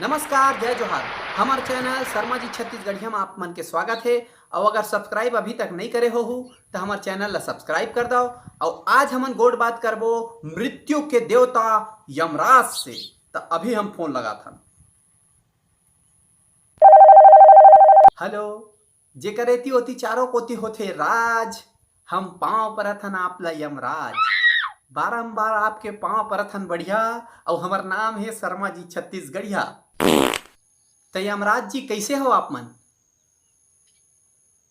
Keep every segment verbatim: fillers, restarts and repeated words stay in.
नमस्कार, जय जोहार। हमर चैनल शर्मा जी छत्तीसगढ़िया में आप मन के स्वागत हे। अउ अगर सब्सक्राइब अभी तक नहीं करे होहू, त हमर चैनल ला सब्सक्राइब कर दव। अउ आज हमन गोठ बात करबो मृत्यु के देवता यमराज से। त अभी हम फोन लगाथन। हेलो, जेकर एती ओती चारों कोती होथे राज, हम पाँव परत हन आप ला यमराज। बारंबार आपके पाँव परत हन बढ़िया, अउ हमर नाम हे शर्मा जी छत्तीसगढ़िया। त यमराज जी, कैसे हो आप मन?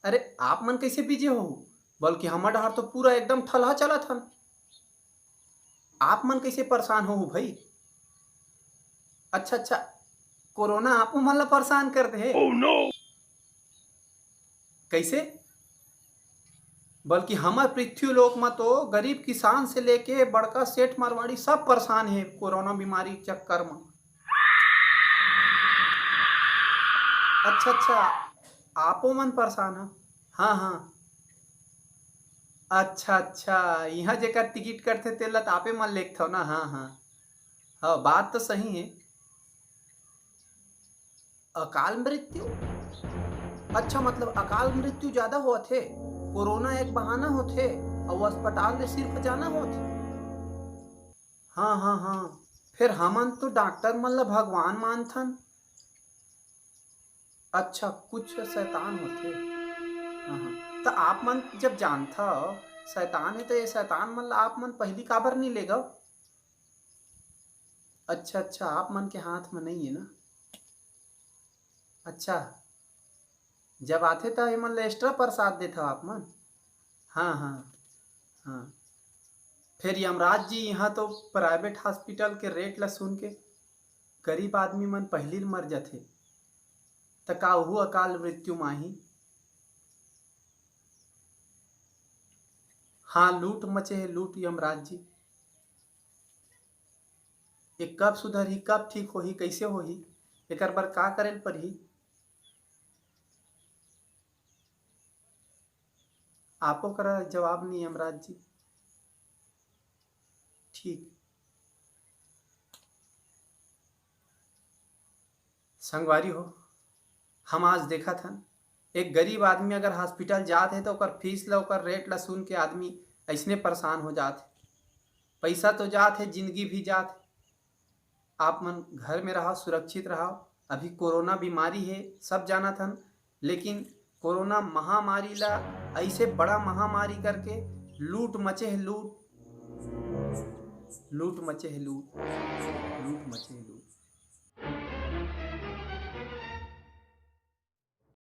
अरे, आप मन कैसे बिजे हो? बल्कि हमर डहर तो पूरा एकदम ठलहा चलत हन। आप मन कैसे परेशान हो भाई? अच्छा, अच्छा, कोरोना आप मन ला परेशान कर दे हे? Oh no! कैसे? बल्कि हमर पृथ्वी लोक म तो गरीब किसान से लेके बड़का सेठ मारवाड़ी सब परेशान हे कोरोना बीमारी के चक्कर म। अच्छा, अच्छा, आपो मन परेशान हो? हाँ, हाँ। अच्छा, अच्छा, इहाँ जेकर टिकट कटथे तेला त आपे मन लेगथव ना। हाँ, हाँ। हाँ, बात तो सही हे। अकाल मृत्यु? अच्छा, मतलब अकाल मृत्यु ज्यादा होत हे, कोरोना एक बहाना होत हे, अउ अस्पताल ले सिर्फ जाना होत हे। हाँ, हाँ, हाँ। फिर हमन तो डॉक्टर मन ला भगवान मानथन। अच्छा, कुछ शैतान होथे। हाँ, हाँ। त आप मन जब जानथव शैतान हे, त ये शैतान मन ला आप मन पहिली काबर नहीं लेगव? अच्छा, अच्छा, आप मन के हाथ में नहीं है ना। अच्छा, जब आथे त एमन ला extra प्रसाद देथव आप मन। हाँ, हाँ, हाँ। फिर यमराज जी, यहाँ तो प्राइवेट हॉस्पिटल के रेट ला सुन के गरीब आदमी मन पहिली मर जाथे, त का ओहू अकाल मृत्यु माही? हाँ, लूट मचे हे लूट यमराज जी। ये कब सुधरही, कब ठीक होही, कैसे होही, एकर बर का करे ल परही? आपो करा जवाब नहीं यमराज जी। ठीक। संगवारी हो, हम आज देखत हन, एक गरीब आदमी अगर हॉस्पिटल जात हे, त ओकर फीस ला, ओकर रेट ला सुन के आदमी अइसने परेशान हो जात हे। पैसा तो जात हे, जिंदगी भी जात हे। आप मन घर में रहा, सुरक्षित रहा। अभी कोरोना बीमारी हे, सब जानत हन, लेकिन कोरोना महामारी ला ऐसे बड़ा महामारी करके लूट मचे हे लूट, लूट मचे हे लूट, लूट मचे हे लूट।